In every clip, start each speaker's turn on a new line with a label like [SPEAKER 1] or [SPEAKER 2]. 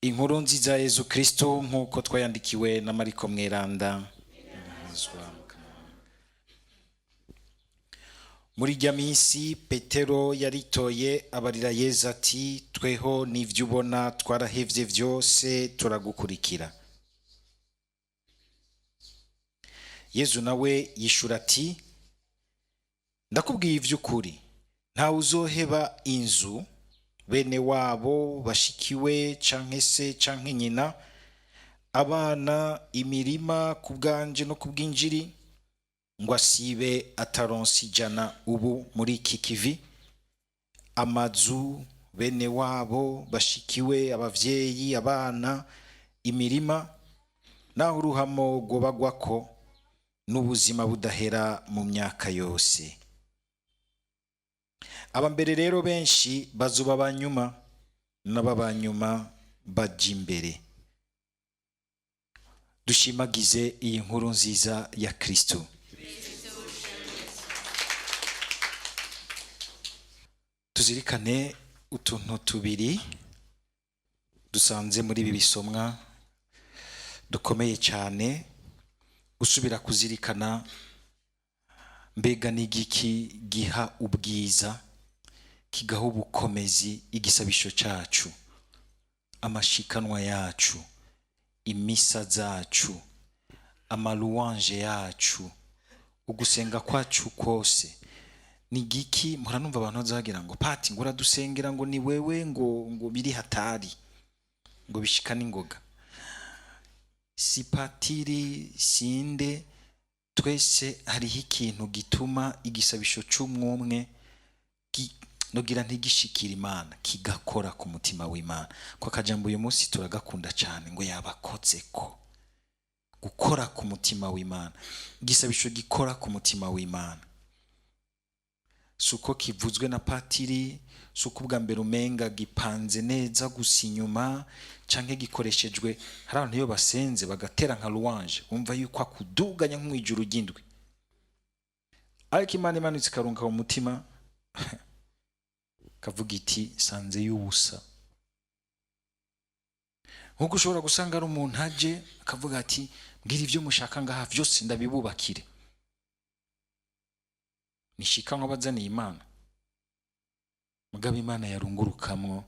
[SPEAKER 1] Inkuru nziza ya Yezu Kristo nk'uko twayandikiwe na Mariko Mweranda. Muri irya minsi Petero yaritoye abarira Yezu ati: "Tweho n'ivyo ubona twarahevye vyose turagukurikira." Yezu nawe yishura ati: "Ndakubwiye ivy'ukuri, ntawe uzoheba inzu, bene wabo, bashikiwe, canke se canke nyina, abana, imirima, ku bwanje no ku bw'injiri, ngo asibe ataronse 100 ubu muri iki kivi, amazu, bene wabo, bashikiwe, abavyeyi, abana, imirima, naho uruhamo rwobagwako, n'ubuzima budahera mu myaka yose. Aba mbere rero benshi bazoba abanyuma, n'ababanyuma baja imbere." Dushimagize iyi nkuru nziza ya Kristo. Tuzirikane utuntu tubiri dusanze muri ibi bisomwa dukomeye cyane. Gusubira kuzirikana mbega n'igiki giha ubwiza, kigaha ubukomezi igisabisho cacu, amashikanwa yacu, imisa zacu, amalouange yacu, ugusenga kwacu kose ni giki? Mpora numva abantu bazagira ngo: "Pati, ngo uradusengera, ngo ni wewe, ngo biri hatari, ngo bishika n'ingoga." Si patiri, sinde, twese hariho ikintu gituma igisabisho c'umwumwe nogira ntigishikira Imana, kigakora ku mutima w'Imana. Ko akajambo uyu munsi turagakunda cyane, ngo yabakozeko, gukora ku mutima w'Imana. Igisabisho gikora ku mutima w'Imana si uko kivuzwe na patiri, si uko ubwa mbere umenga gipanze neza gusa inyuma canke gikoreshejwe. Hari abantu iyo basenze bagatera nka louange, wumva yuko akuduganya nk'umwijuru ry'indwi, ariko Imana imanutse ikarunka mu mutima, kavuga iti: "Sanze y'ubusa." Nkuko ushobora gusanga ari umuntu aje akavuga ati: "Mbwira ibyo mushaka ngaha vyose ndabibubakire." Nishika nk'abazaniye Imana, mugabo Imana yarungurukamwo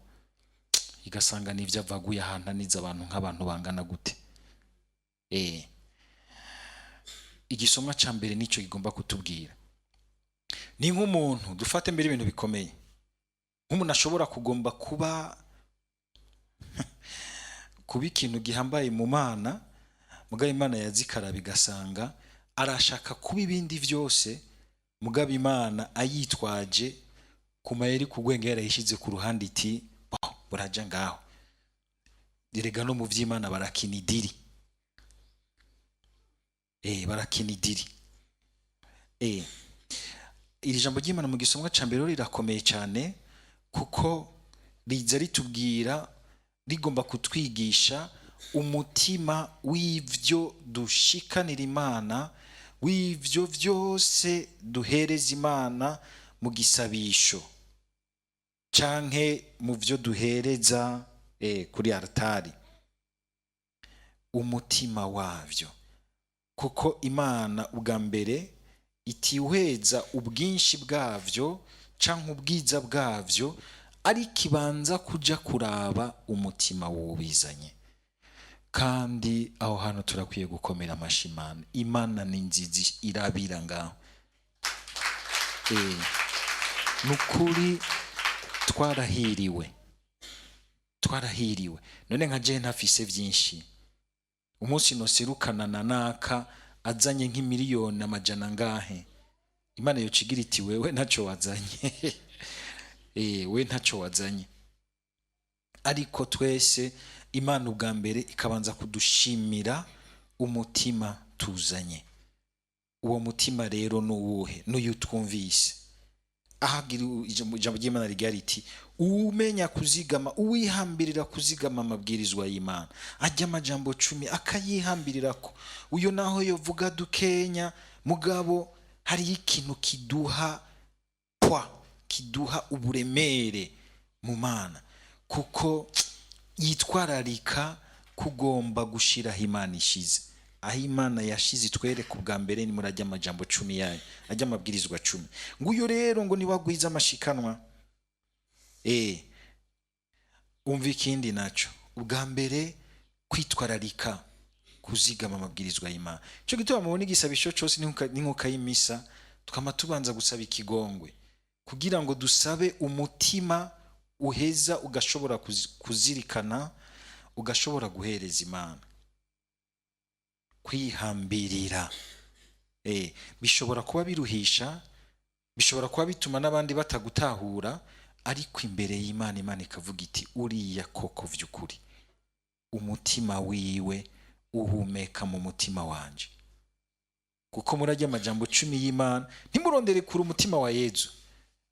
[SPEAKER 1] igasanga n'ivyo avaguye ahantu anize abantu nk'abantu bangana gute. Igisomwa ca mbere nico kigomba kutubwira. Ni nk'umuntu, dufate mbere ibintu bikomeye, nk'umuntu ashobora kugomba kuba ikintu gihambaye mu Mana, mugabo Imana yazikaraba igasanga arashaka kuba ibindi vyose, mugabo Imana ayitwaje ku mayeri, ku rwenge, yarayishize ku ruhande, iti: "Bo buraja ngaho." Erega no mu vy'Imana barakina idiri, barakina idiri. Iri jambo ry'Imana mu gisomwa ca mbere rirakomeye cyane, kuko riza ritubwira, rigomba kutwigisha umutima w'ivyo dushikanira Imana, w'ivyo vyose duhereza Imana mu gisabisho canke mu vyo duhereza kuri altari, umutima wavyo. Kuko Imana ubwa mbere itihweza ubwinshi bwavyo canke ubwiza bwavyo, ariko ibanza kuja kuraba umutima w'ubizanye. Kandi aho hantu turakwiye gukomera amashi Imana. Imana ni nziza, irabira ngaho. Ni ukuri twarahiriwe, twarahiriwe. None nka jewe ntafise vyinshi, umunsi noserukana na naka azanye nk'imiliyoni amajana angahe, Imana yocigira iti: "Wewe ntaco wazanye, we ntaco wazanye." Ariko twese Imana ubwa mbere ikabanza kudushimira umutima tuzanye. Uwo mutima rero ni uwuhe? N'uyu twumvise ahagira ijambo ry'Imana rigira riti: "Umenya kuzigama, uwihambirira kuzigama amabwirizwa y'Imana, ajya amajambo 10 akayihambirira ko uyo naho yovuga dukenya, mugabo hariho ikintu kiduha poids, kiduha uburemere mu Mana." Kuko Yitwararika kugomba gushiraho Imana ishize, aho Imana yashize itwereka ubwa mbere ni muri ajya amajambo 10 yayo, ajya amabwirizwa 10. Nguyo rero ngo niwagwiza amashikanwa. Umva ikindi naco, ubwa mbere kwitwararika kuzigama amabwirizwa y'Imana. Cyo gituma mubona igisabisho cose n'inkuka y'imisa twama tubanza gusaba ikigongwe, kugira ngo dusabe umutima uheza ugashobora kuzirikana, ugashobora guhereza Imana, kwihambirira. Bishobora kuba biruhisha, bishobora kuba bituma n'abandi batagutahura, ariko imbere y'Imana, Imana ikavuga iti: "Uriya koko vy'ukuri umutima wiwe uhumeka mu mutima wanje." Kuko murajya amajambo 10 y'Imana, ntimurondere kure umutima wa Yezu,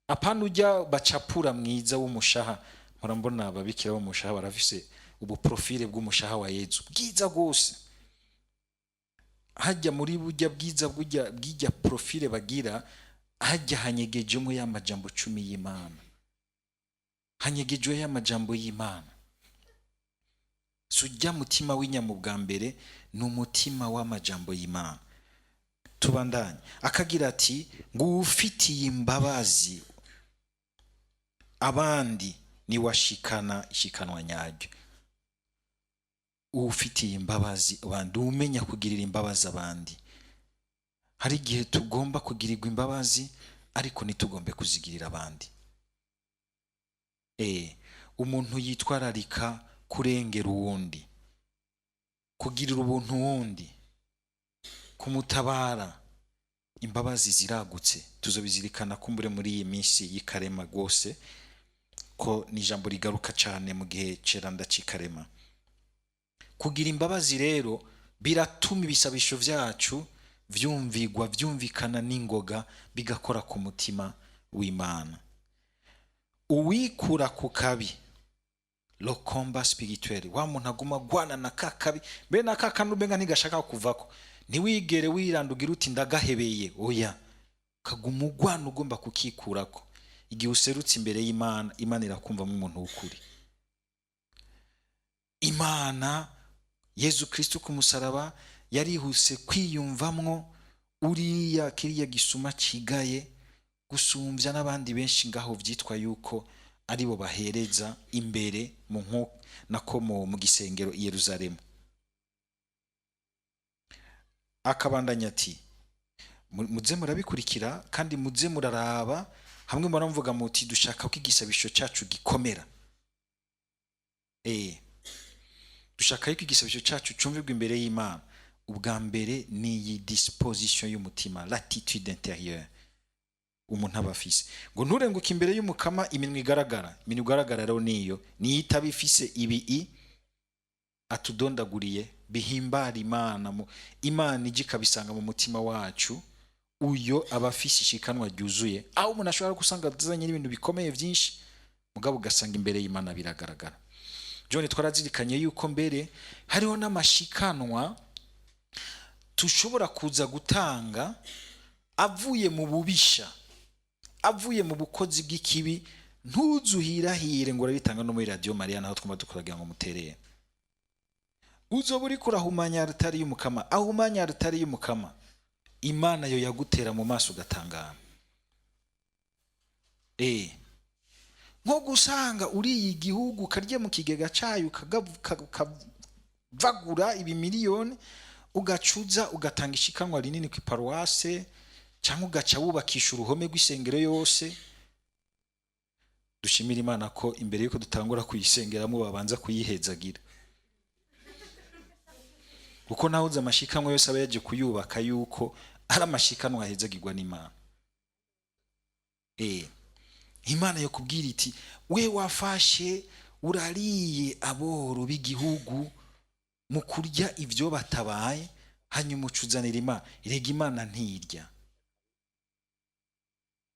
[SPEAKER 1] apana ujya bacapura mwiza w'umushaha. Murambona ababikira b'umushaha barafise ubuprofile bw'umushaha wa Yezu bwiza rwose. Hajya muri bujya bwiza bujya bw'ijya profile bagira, hajya hanyegejemo ya majambo 10 y'Imana, hanyegejwe ya majambo y'Imana. Si ujya mutima w'inyama, ubwa mbere ni umutima w'amajambo y'Imana. Tubandanye, akagira ati ngo ufitiye imbabazi abandi niwashikana ishikanwa nyaryo. Ufitiye imbabazi abandi, umenya kugirira imbabazi abandi. Hari igihe tugomba kugirirwa imbabazi, ariko ntitugombe kuzigirira abandi. Umuntu yitwararika kurengera uwundi, kugirira ubuntu uwundi, kumutabara, imbabazi ziragutse. Tuzobizirikana kumbure muri iyi minsi y'ikarema rwose, ko ni ijambo rigaruka cyane mu gihe ceranda c'ikarema. Kugira imbabazi rero biratuma ibisabisho vyacu vyumvigwa, vyumvikana n'ingoga, bigakora ku mutima w'Imana. Uwikura ku kabi, le combat spirituel, wa muntu aguma agwana na ka kabi, mbe na ka kandi umenga ntigashaka kuvako. Ntiwigere wirandugira uti: "Ndagahebeye." Oya, ukaguma ugwana ugomba kukikurako. Igihe userutse imbere y'Imana, Imana irakumvamo umuntu w'ukuri. Imana, Yezu Kristo ku musaraba yarihuse kwiyumvamwo uriya kiriya gisuma cigaye gusumbya n'abandi benshi ngaho vyitwa yuko aribo bahereza imbere mu nko nako mu gisengero i Yerusalemu. Akabandanya ati: "Muze murabikurikira kandi muze muraraba hamwe muramuvuga muti dushaka ko igisabisho cyacu gikomera, dushaka yuko igisabisho cyacu cumvirwa imbere y'Imana." Ubwa mbere ni iyi disposition y'umutima, l'attitude intérieure umuntu aba afise. Ngo nturenguke imbere y'Umukama iminwa igaragara. Iminwa igaragara rero niyo niyo itaba ifise ibi i atudondaguriye bihimbara Imana, mu Imana ijya ikabisanga mu mutima wacu. Uyo aba afise ishikanwa ryuzuye, aho umuntu ashobora gusanga azanye n'ibintu bikomeye byinshi, mugabo ugasanga imbere y'Imana biragaragara. John, twarazirikanye yuko mbere hariho n'amashikanwa tushobora kuza gutanga avuye mu bubisha, avuye mu bukozi bw'ikibi. Ntuzuhirahire ngo urabitanga no muri Radiyo Mariya, naho twumva dukora ngo muterere. Uzoba uriko urahumanya altari y'Umukama. Ahumanya altari y'Umukama, Imana yo yagutera mu maso ugatangara. Nko gusanga uriye igihugu, ukarya mu kigega cayo, ukavagura ibimiliyoni, ugacuza ugatanga ishikanwa rinini ku iparuwase, cyangwa ugaca wubakisha uruhome rw'isengero yose. Dushimira Imana ko imbere yuko dutangura kuyisengeramo babanza kuyihezagira, kuko nawe uzi amashikanwa yose aba yaje kuyubaka yuko ari amashikanwa ahezagirwa n'Imana. Imana yo kubwira iti: "We wafashe urariye aboro b'igihugu mu kurya ibyo batabaye, hanyuma ucuzanira Imana." Erega Imana ntirya,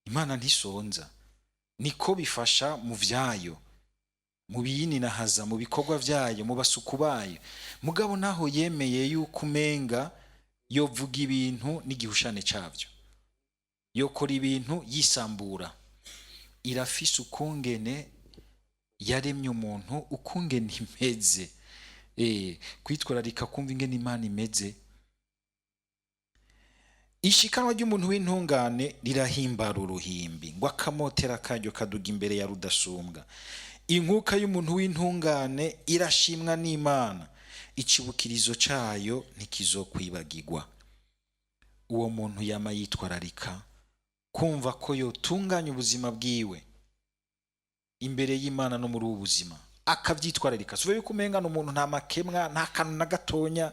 [SPEAKER 1] Imana ntisonza. Niko bifasha mu vyayo, mu biyininahaza, mu bikorwa vyayo, mu basuku bayo. Mugabo naho yemeye yuko umenga yovuga ibintu n'igihushane cavyo, yokora ibintu yisambura, irafise ukungene. Yaremye umuntu ukungene imeze. Kwitwararika kumva ingene Imana imeze. Ishikanwa ry'umuntu w'intungane rirahimbara uruhimbi, ngo akamotera karyo kaduga imbere ya Rudasumbwa. Inkuka y'umuntu w'intungane irashimwa n'Imana, icibukirizo cayo ntikizokwibagirwa. Uwo muntu yama yitwararika kumva ko yotunganya ubuzima bwiwe imbere y'Imana no muri ubu buzima, akavyitwararika. Si yuko umenga umuntu nta makemwa, nta kantu na gatonya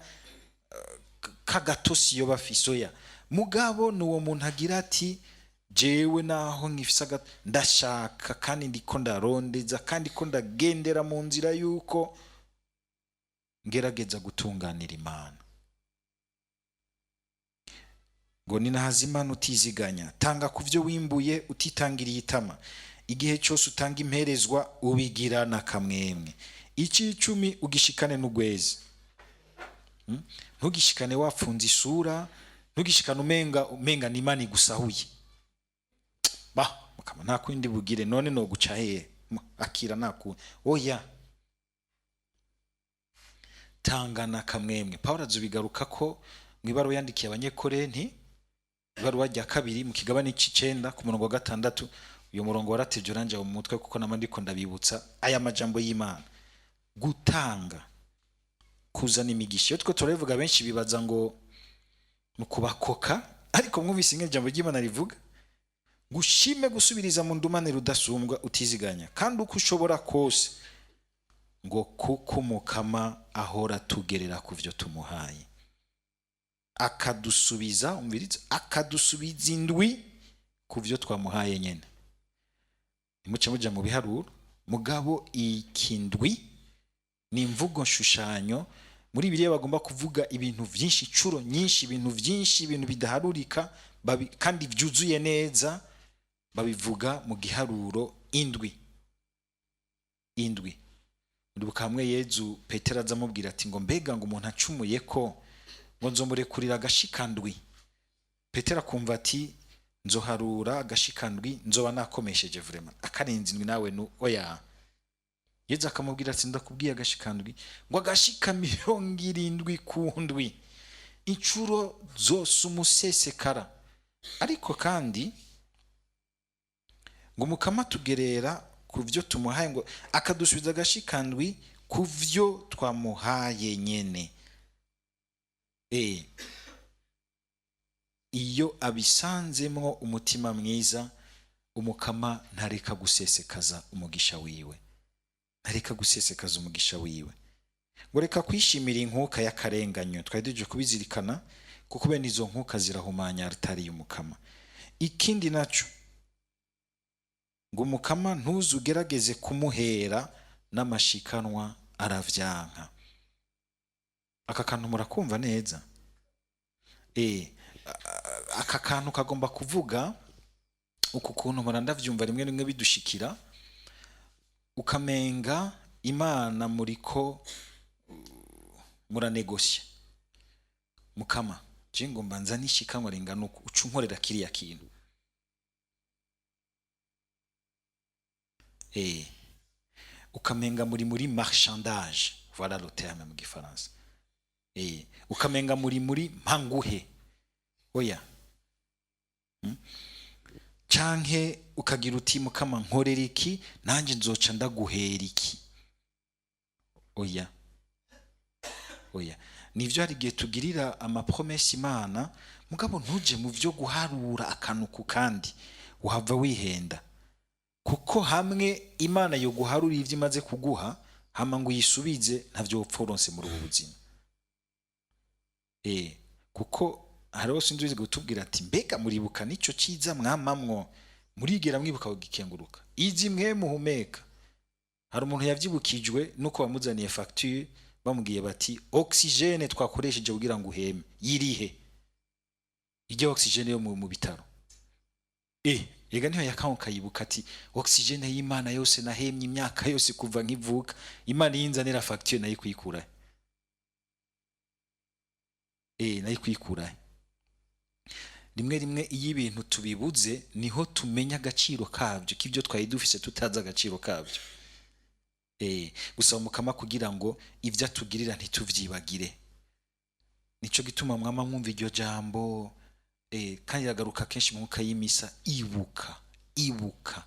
[SPEAKER 1] k'agatosi yoba afise, oya. Mugabo ni uwo muntu agira ati: "Jewe naho nkifise, ndashaka kandi ndiko ndarondeza kandi ko ndagendera mu nzira yuko ngerageza gutunganira Imana." Ngo ninahaza Imana utiziganya, tanga ku byo wimbuye utitangiriye itama. Igihe cyose utanga imperezwa ubigirana kamwemwe, ic'icumi ugishikane n'ugwezi. Ntugishikane wapfunze isura, ntugishikane umenga ni Imana igusahuye. Bah, mukama, nta kundi bugire none no guca hehe? Akira, nta kundi, oya. Tangana kamwemwe. Paul azubigaruka ko mu ibaruwa yandikiye Abanyekorenti, ibaruwa rya kabiri, mu kigabane c'icenda ku murongo wa 6. Uyu murongo waratevye uranja mu mutwe, kuko nama ndiko ndabibutsa aya majambo y'Imana. Gutanga kuzana imigisha. Iyo two turabivuga, benshi bibaza ngo mu kubakoka, ariko mwumvise ingene ijambo ry'Imana rivuga: "Gushime gusubiriza mu ndumane Rudasumbwa utiziganya, kandi uko ushobora kose, ngo kuko Umukama ahora tugerera ku vyo tumuhaye, akadusubiza." Umviriza, akadusubiza indwi ku vyo twamuhaye nyene. Nimuce muja mu biharuro, mugabo ikindwi ni imvugo nshushanyo. Muri Bibiliya bagomba kuvuga ibintu vyinshi, incuro nyinshi, ibintu vyinshi, ibintu bidaharurika, kandi vyuzuye neza, babivuga mu giharuro indwi. Indwi. Uribuka hamwe Yezu Petero aza amubwira ati ngo: "Mbega ngo umuntu acumuye ko ngo nzomurekurira agashikandwi?" Petero akumva ati: "Nzoharura agashikandwi, nzoba nakomesheje vraiment, akarenza indwi nawe nu oya." Yezu akamubwira ati: "Ndakubwiye agashikandwi, ngo agashika 70 ku ndwi, incuro zose umusesekara." Ariko kandi ngo Umukama tugerera ku byo tumuhaye, ngo akadusubiza agashikandwi ku byo twamuhaye nyene. Iyo abisanzemwo umutima mwiza, Umukama ntareka gusesekaza umugisha wiwe, ntareka gusesekaza umugisha wiwe. Ngo reka kwishimira inkuka y'akarenganyo. Twari duje kubizirikana, kuko bene izo nkuka zirahumanya altari y'Umukama. Ikindi naco, ngo Umukama ntuzugerageze kumuhera n'amashikanwa, aravyanka. Aka kantu murakumva neza? Aka kantu kagomba kuvuga uku kuntu mpora ndavyumva rimwe rimwe bidushikira, ukamenga Imana muriko muranegosya: "Mukama, je ngomba nzane ishikanwa ringana uku, uca unkorera kiriya kintu." Ukamenga muri marchandage, voilà le terme mu gifaransa. Ukamenga muri mpanguhe, oya. Canke ukagira uti: "Mukama, nkorera iki, nanjye nzoca ndaguhera iki." Oya, oya. Nivyo, hari igihe tugirira amapromesses Imana, mugabo ntuje mu vyo guharura akantu ku kandi, uhava wihenda. Kuko hamwe Imana yo guharura ivyo imaze kuguha, hama ngo uyisubize, ntavyo wopfa uronse muri ubu buzima. Kuko hariho sinzi kutubwira ati: "Mbega muribuka nico ciza mwamamwo? Murigera mwibuka kugikenguruka izi mwe muhumeka?" Hari umuntu yavyibukijwe nuko bamuzaniye facture, bamubwiye bati: "Oxygène twakoresheje kugira ngo uheme yirihe?" Ijya oxygène yo mu bitaro. Ega niho yakanguka, yibuka ati: "Oxygène y'Imana yose nahemye imyaka yose kuva nkivuka, Imana yinzanira facture, nayo kuyikura? Nayo kuyikura?" Rimwe rimwe iyo ibintu tubibuze niho tumenya agaciro kabyo, k'ibyo twari dufise tutazi agaciro kabyo. Gusaba Umukama kugira ngo ibyo atugirira ntituvyibagire. Nico gituma mwama mwumva iryo jambo, kandi iragaruka kenshi mu mwuka y'imisa: ibuka, ibuka.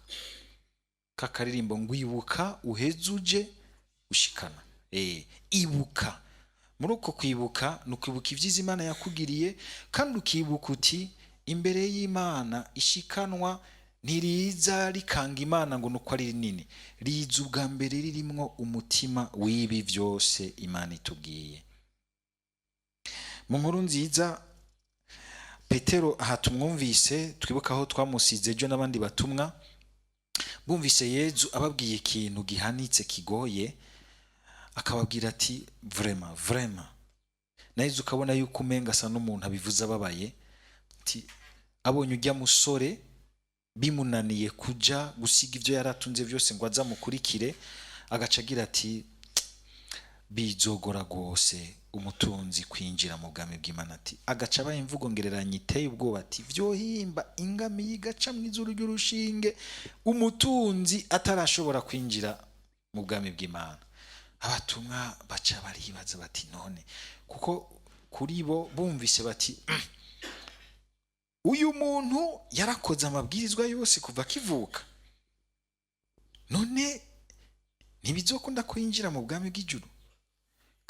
[SPEAKER 1] Kakaririmbo ngo ibuka uheze uje ushikana. Ibuka. Muri uko kwibuka ni ukwibuka ibyiza Imana yakugiriye, kandi ukibuka uti imbere y'Imana ishikanwa ntiriza rikanga Imana ngo nuko ari rinini, riza ubwa mbere ririmwo umutima w'ibi byose Imana itubwiye. Mu nkuru nziza, Petero aha tumwumvise, twibuka aho twamusize ejo n'abandi batumwa, bumvise Yezu ababwiye ikintu gihanitse, kigoye, akababwira ati: "Vraiment, vraiment." Na Yezu ukabona yuko umenga asa n'umuntu abivuze ababaye, ati abonye ujya musore bimunaniye kuja gusiga ibyo yari atunze byose ngo aze amukurikire, agaca agira ati: "Bizogora rwose umutunzi kwinjira mu bwami bw'Imana." Ati agaca abaye imvugo ngereranya iteye ubwoba, ati: "Vyohimba ingamiya igaca mu izuru ry'urushinge umutunzi atarashobora kwinjira mu bwami bw'Imana." Abatumwa baca baribaza bati: "None?" Kuko kuri bo bumvise bati: "Uyu muntu yarakoze amabwirizwa yose kuva akivuka, none ntibizokunda kwinjira mu bwami bw'ijuru?"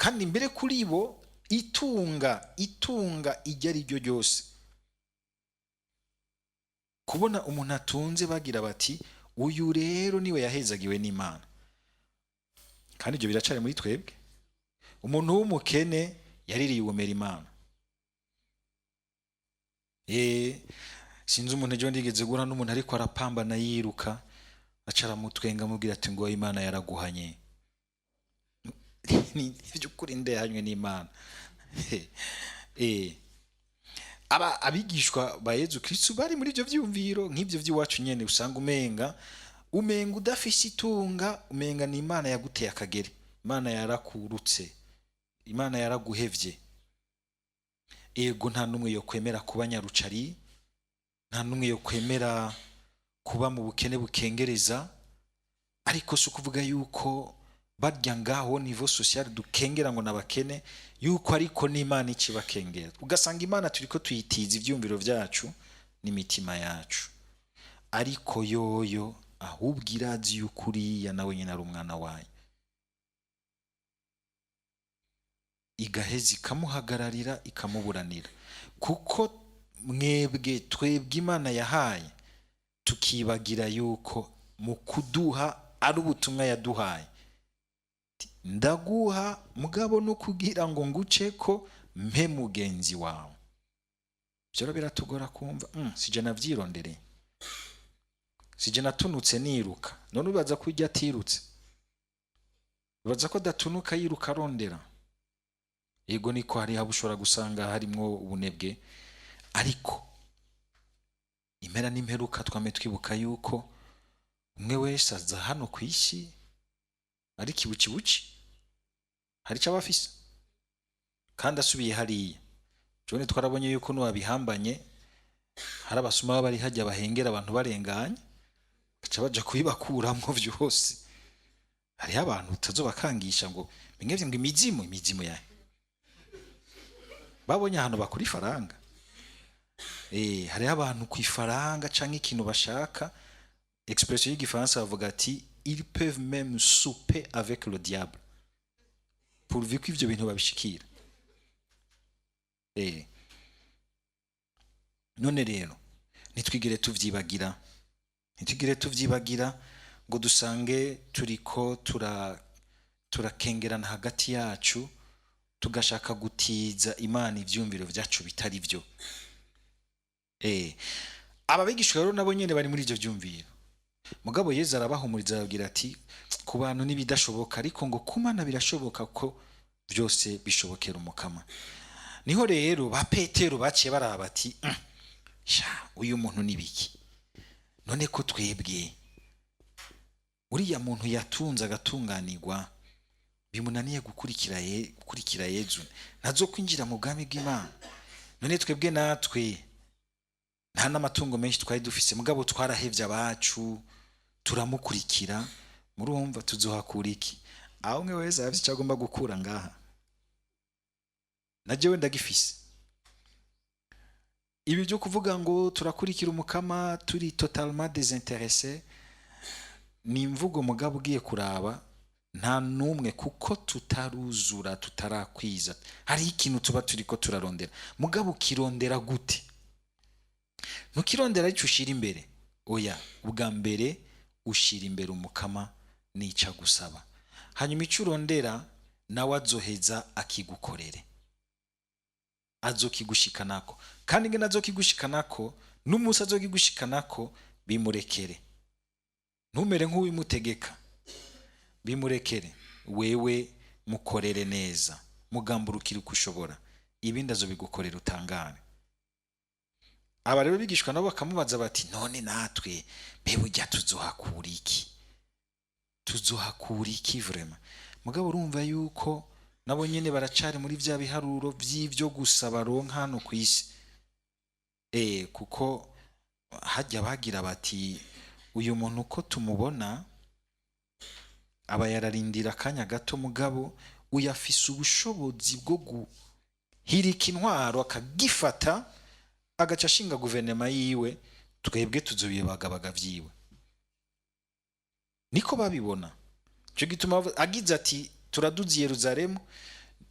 [SPEAKER 1] Kandi mbere kuri bo itunga iryo ari ryo ryose, kubona umuntu atunze, bagira bati: "Uyu rero niwe yahezagiwe n'Imana." Kandi ibyo biracari muri twebwe. Umuntu w'umukene yaririye ubumera Imana. Sinzi umuntu ejo ndigeze guhura n'umuntu ariko arapambana yiruka, aca aramutwenga, amubwira ati ngo Imana yaraguhanye. Ni by'ukuri ndehanywe n'Imana? Aba abigishwa ba Yezu Kristu bari muri ibyo byumviro nk'ibyo by'iwacu nyene, usanga umenga udafise itunga, umenga ni Imana yaguteye akagere, Imana yarakurutse, Imana yaraguhevye. Ego, nta n'umwe yo kwemera kuba nyarucari, nta n'umwe yo kwemera kuba mu bukene bukengereza, ariko si ukuvuga yuko barya ngaho niveau social dukengera ngo nabakene, yuko ariko n'Imana ikibakengera. Ugasanga Imana turiko tuyitiza ivyumviro vyacu n'imitima yacu, ariko yoyo ahubwo irazi yuko uriya nawe nyine ari umwana wayo, igaheza ikamuhagararira, ikamuburanira. Kuko mwebwe, twebwe Imana yahaye, tukibagira yuko mu kuduha ari ubutumwa yaduhaye: "Ndaguha mugabo no kugira ngo nguce ko mpe mugenzi wawe." Byo biratugora kumva. Sije navyirondereye, sije natunutse niruka. None ubaza ko ujya atirutse, ubaza ko adatunuka yiruka arondera? Yego, niko hari haba ushobora gusanga harimwo ubunebwe, ariko impera n'imperuka twame twibuka yuko umwe wese aza hano ku isi ari kibukibuki, hari icyo aba afise, kandi asubiye hariya. Jone twarabonye yuko nuwabihambanye hari abasuma baba bari hajya bahengera abantu barenganye, baca baja kubibakuramwo vyose. Hariho abantu utazobakangisha ngo bimwe ngo imizimu, imizimu yahe babonye ahantu bakura ifaranga. Hariho abantu ku ifaranga canke ikintu bashaka, expression y'igifaransa bavuga ati: "Ils peuvent même souper avec le diable pourvu ko ivyo bintu babishikira." None rero ntitwigire tuvyibagira, ntitwigire tuvyibagira ngo dusange turiko turakengerana hagati yacu, tugashaka gutiza Imana ivyumviro vyacu bitari vyo. Aba bigishwa rero nabo nyene bari muri ivyo vyumviro, mugabo Yezu arabahumuriza, arababwira ati: "Ku bantu n'ibidashoboka, ariko ngo ku Mana birashoboka, ko byose bishobokera Umukama." Niho rero ba Petero baciye baraba ati: "Sha, uyu muntu ni biki none, ko twebwe uriya muntu yatunze agatunganirwa bimunaniye gukurikira Yezu, ntazo kwinjira mu bwami bw'Imana? None twebwe natwe nta n'amatungo menshi twari dufise, mugabo twarahevye abacu turamukurikira." Murumva tuzohakura iki? Aho umwe wese arafise icyo agomba gukura ngaha, na jewe ndagifise. Ibi byo kuvuga ngo turakurikira Umukama turi totalement désintéressé ni imvugo, mugabo ugiye kuraba nta n'umwe, kuko tutaruzura, tutarakwiza. Hariho ikintu tuba turiko turarondera. Mugabo ukirondera gute? Ntukirondera aricyo ushira imbere. Oya, ubwa mbere ushira imbere Umukama n'icyo agusaba, hanyuma icyo urondera nawe azoheza akigukorere, azokigushikanako. Kandi ingene azokigushikanako n'umunsi azokigushikanako, bimurekere. Ntumere nk'uwimutegeka, bimurekere. Wewe mukorere neza, mugamburukire uko ushobora, ibindi azobigukorera utangare. Aba rero bigishwa nabo bakamubaza bati: "None natwe mbe burya tuzohakura iki? Tuzohakura iki vraiment?" Mugabo urumva yuko nabo nyene baracari muri vya biharuro vy'ivyo gusa baronka hano ku isi, kuko hajya bagira bati: "Uyu muntu uko tumubona aba yararindira akanya gato, mugabo uyu afise ubushobozi bwo guhirika intwaro, akagifata, agaca ashinga guverinoma yiwe. Twebwe tuzobibagabaga vyiwe." Niko babibona. Cyo gituma agize ati: "Turaduze i Yeruzalemu",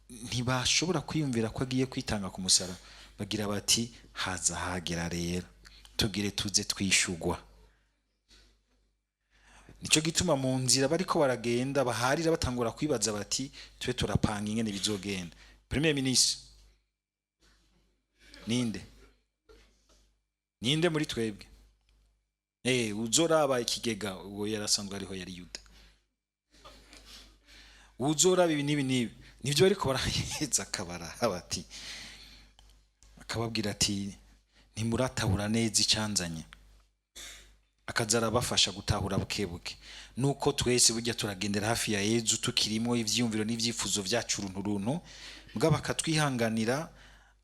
[SPEAKER 1] ntibashobora kwiyumvira ko agiye kwitanga ku musaraba. Bagira bati: "Haza hagera rero tugire tuze twishugwa." Nicyo gituma mu nzira bariko baragenda baharira, batangura kwibaza bati: "Tube turapanga ingene bizogenda. Premier ministre ninde? Ninde muri twebwe uzoraba ikigega?" Uwo yarasanzwe ariho, yari Yuda. "Uzoraba ibi n'ibi n'ibi." Nibyo bariko baraheza, akabara bati, akababwira ati: "Ntimuratabura neza icanzanye." Akaza arabafasha gutahura buke buke. Nuko twese burya turagendera hafi ya Yezu tukirimo ivyiyumviro n'ivyifuzo vyacu runtu runtu, mugabo akatwihanganira,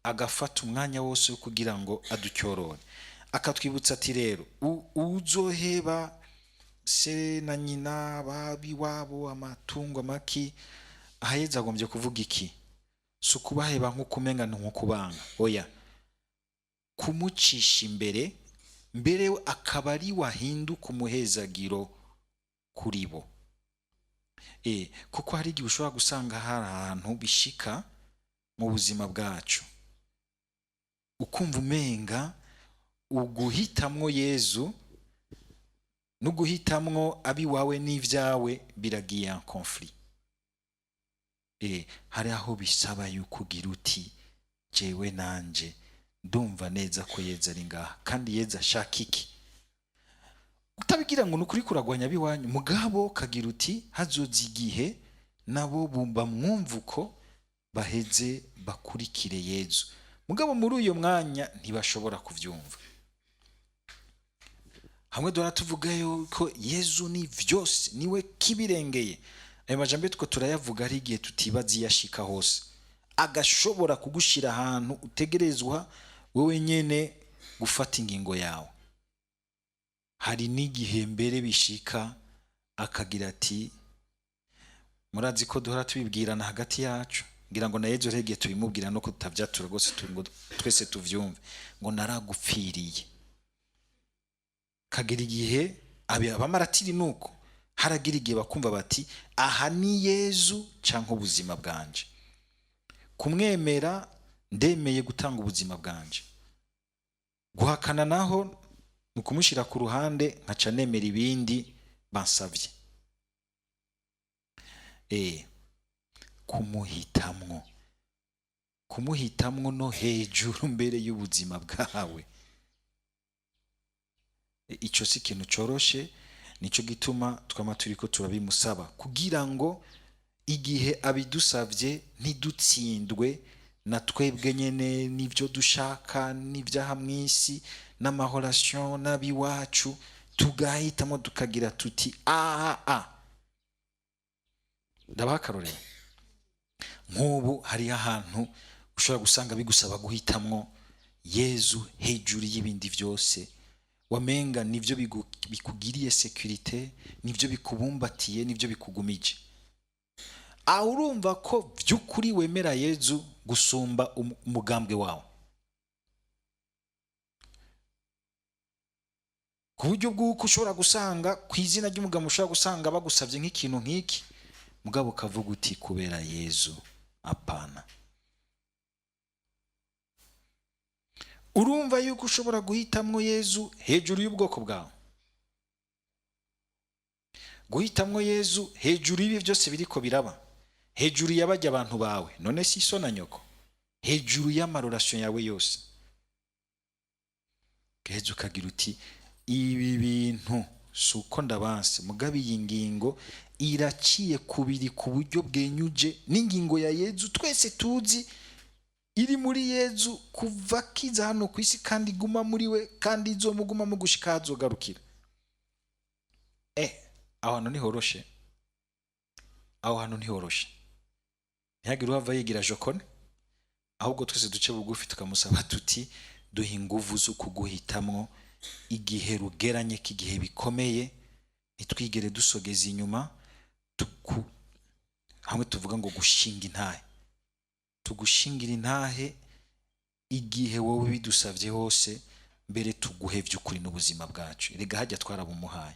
[SPEAKER 1] agafata umwanya wose wo kugira ngo aducyorore, akatwibutsa ati: "Rero uzoheba se na nyina, babi wabo, amatungo, amaki." Aheza agombye kuvuga iki? Si ukubaheba nk'uko umenga ni nko kubanga, oya, kumucisha imbere mbere akaba ari wahinduka umuhezagiro kuri bo. Kuko hari igihe ushobora gusanga hari ahantu bishika mu buzima bwacu, ukumva umenga uguhitamwo Yezu no guhitamwo abiwawe n'ivyawe biragiye en conflit. Hari aho bisaba yuko ugira uti: "Jewe nanje ndumva neza ko Yezu ari ngaha, kandi Yezu ashaka iki." Utabigira ngo ni ukuri kuragwanya abiwanyu, mugabo kagira uti: "Hazoza igihe nabo bumva mwumva uko baheze bakurikire Yezu." Mugabo muri uyo mwanya ntibashobora kuvyumva. Hamwe duhora tuvuga yuko Yezu ni vyose, niwe kibirengeye, ayo majambo two turayavuga, ari igihe tutibaza iyo ashika hose, agashobora kugushira ahantu utegerezwa wewe nyene gufata ingingo yawe. Hari n'igihe mbere bishika akagira ati: "Murazi ko duhora tubibwirana hagati yacu." Ngira ngo na Yezu rero igihe tubimubwira no kutavyatura rwose, ngo twese tuvyumve ngo: "Naragupfiriye." Kagera igihe abamaratiri nuko haragira igihe bakumva bati: "Aha ni Yezu canke ubuzima bwanje. Kumwemera ndemeye gutanga ubuzima bwanje, guhakana naho ni ukumushyira ku ruhande, nkaca nemera ibindi bansavye." Kumuhitamwo, kumuhitamwo no hejuru mbere y'ubuzima bwawe, ico si ikintu coroshe. Nico gituma twama turiko turabimusaba, kugira ngo igihe abidusavye ntidutsindwe na twebwe nyene n'ivyo dushaka n'ivyaha mw'isi n'amahorasiyo n'abiwacu, tugahitamo tukagira tuti: "Aha a." Ndabaha akarorero. Nk'ubu hariho ahantu ushobora gusanga bigusaba guhitamwo Yezu hejuru y'ibindi byose. Wamenga nivyo bikugiriye sécurité, nivyo bikubumbatiye, nivyo bikugumije aho. Urumva ko by'ukuri wemera Yezu gusumba umugambwe wawe, ku buryo bw'uko ushobora gusanga ku izina ry'umugambwe, ushobora gusanga bagusabye nk'ikintu nk'iki, mugabo ukavuga uti: "Kubera Yezu, apana." Urumva yuko ushobora guhitamwo Yezu hejuru y'ubwoko bwawe, guhitamwo Yezu hejuru y'ibi byose biriko biraba, hejuru y'abajya abantu bawe, none si so na nyoko, hejuru y'ama relations yawe yose. Gaheza ukagira uti: "Ibi bintu si uko ndabanse, mugabo iyi ngingo iraciye kubiri ku buryo bwenyuje n'ingingo ya Yezu twese tuzi, iri muri Yezu kuva kiza hano ku isi, kandi iguma muri we, kandi izomugumamo gushika aho azogarukira." Aho hantu ntihoroshe, aho hantu ntihoroshe. Ntihagire uhava yigira jokone, ahubwo twese duce bugufi, tukamusaba tuti: "Duha inguvu zo kuguhitamwo igihe rugeranye k'igihe bikomeye, ntitwigere dusogeza inyuma." Hamwe tuvuga ngo gushinga intahe, tugushingira intahe igihe wowe bidusavye hose, mbere tuguhe vy'ukuri n'ubuzima bwacu. Erega hajya twarabumuhaye,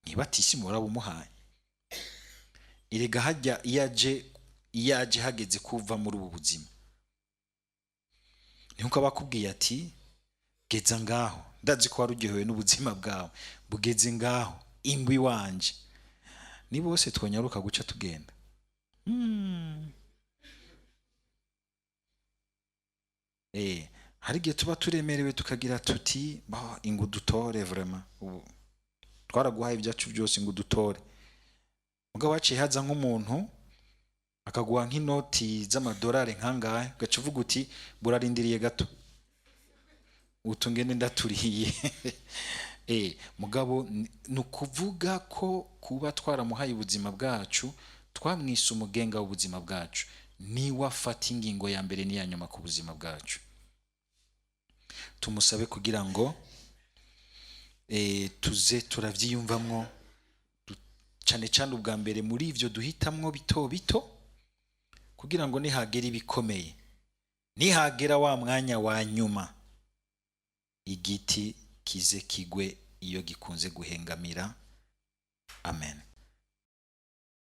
[SPEAKER 1] ntibatisimu warabumuhaye. Erega hajya iyo aje hageze kuva muri ubu buzima, nkuko abakubwiye ati: "Geza ngaho, ndazi ko wari uryohewe n'ubuzima bwawe, bugeze ngaho, ingwi wanje." Ni bose twonyaruka guca tugenda. Hari igihe tuba turemerewe, tukagira tuti: "Bah, ingu dutore, vraiment ubu twaraguhaye ibyacu byose, ngo dutore." Mugabo haciye haza nk'umuntu akaguha nk'inoti z'amadolari nkangahe, ugaca uvuga uti: "Burarindiriye gato, utu ngene ndaturiye." Mugabo ni ukuvuga ko kuba twaramuhaye ubuzima bwacu, twamwise umugenga w'ubuzima bwacu, niwe afata ingingo ya mbere n'iya nyuma ku buzima bwacu. Tumusabe kugira ngo tuze turavyiyumvamwo, cane cane ubwa mbere muri ivyo duhitamwo bito bito, kugira ngo nihagera ibikomeye, nihagera wa mwanya wa nyuma, igiti kize kigwe iyo gikunze guhengamira. Amen.